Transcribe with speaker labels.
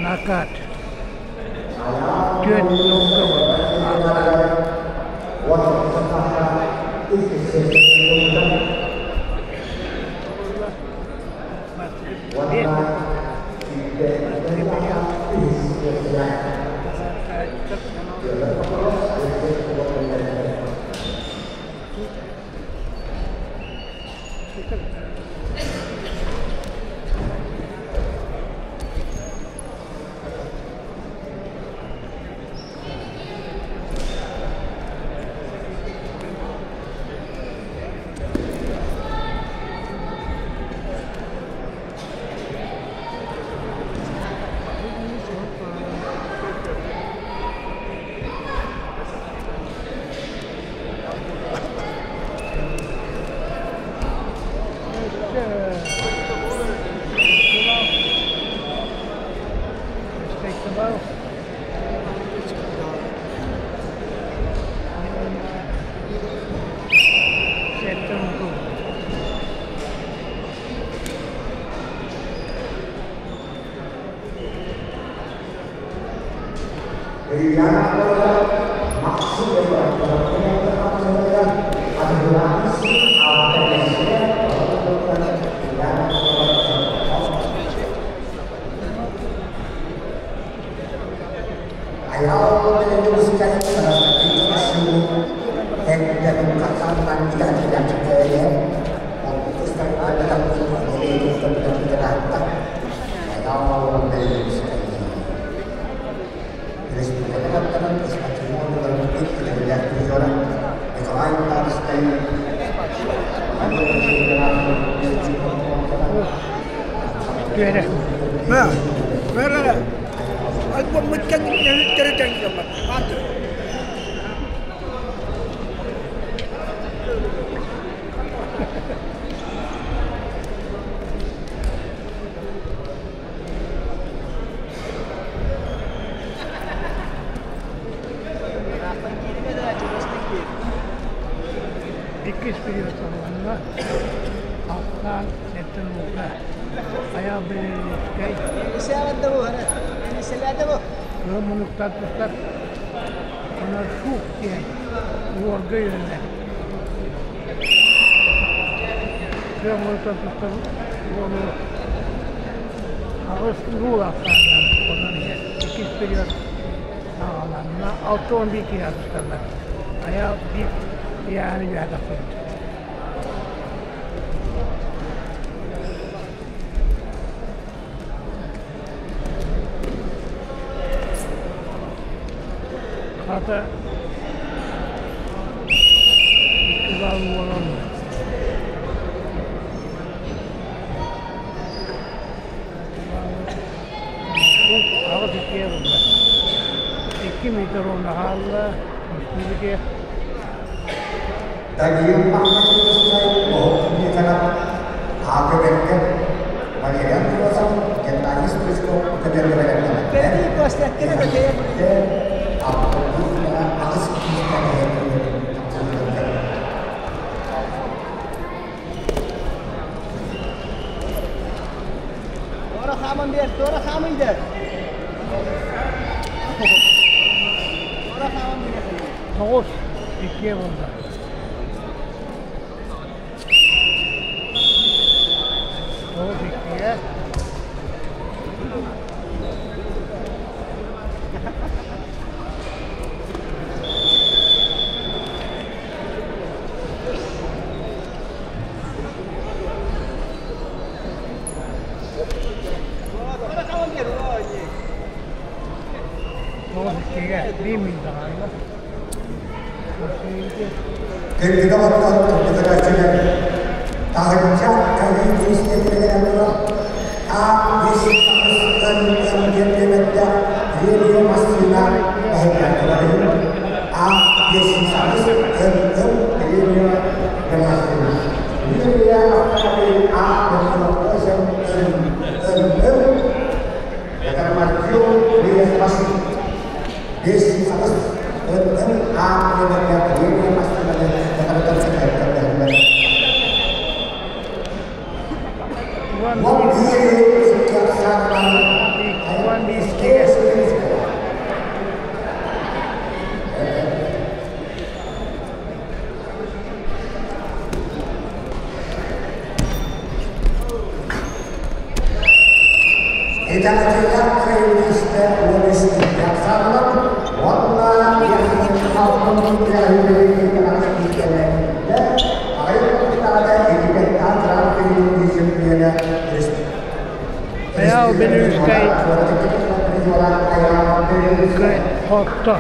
Speaker 1: Накат түөрт нолга Иккис период саҕаланна. Ахсаан сэттэ нуолга. Айаал Бэлиэлиэскэй. Кыһыл муннуктан тустар Коноршук диэн уорга үөрэнэр. Кыһыл муннуктан тустар уолу аҕыс нуул ахсаанынан хонон иһэр. Иккис период саҕаланна. 61 киһи тусталлар. Айаал биир ыйааһыны үөһэ тахсыбыт. Хата икки баал буолан аҕыс иккиэ булла. Икки метр уонна хаалла. Үстүүбүтүгэр. Тоҕус иккиэ буолла. Тоҕус иккигэ. Тоҕус иккигэ биир миҥ даҕаны.
Speaker 2: Кэлбитэ оттон турбутааччылар таһырдьа кэлии министиэристибэлэрэ турар А 5 Н диэн нүөмэрдээх релио массыына эһэйдэхтэрин А 5 Н релио массыына Релио автомобиль А 98 Н Н Это маркирует машину. 508 Н А нүөмэрдээх релио массыынаны эһэйдэхтэрин
Speaker 1: Уон биир 11 иккигэ. Айаал Бүлүүскэй хотто.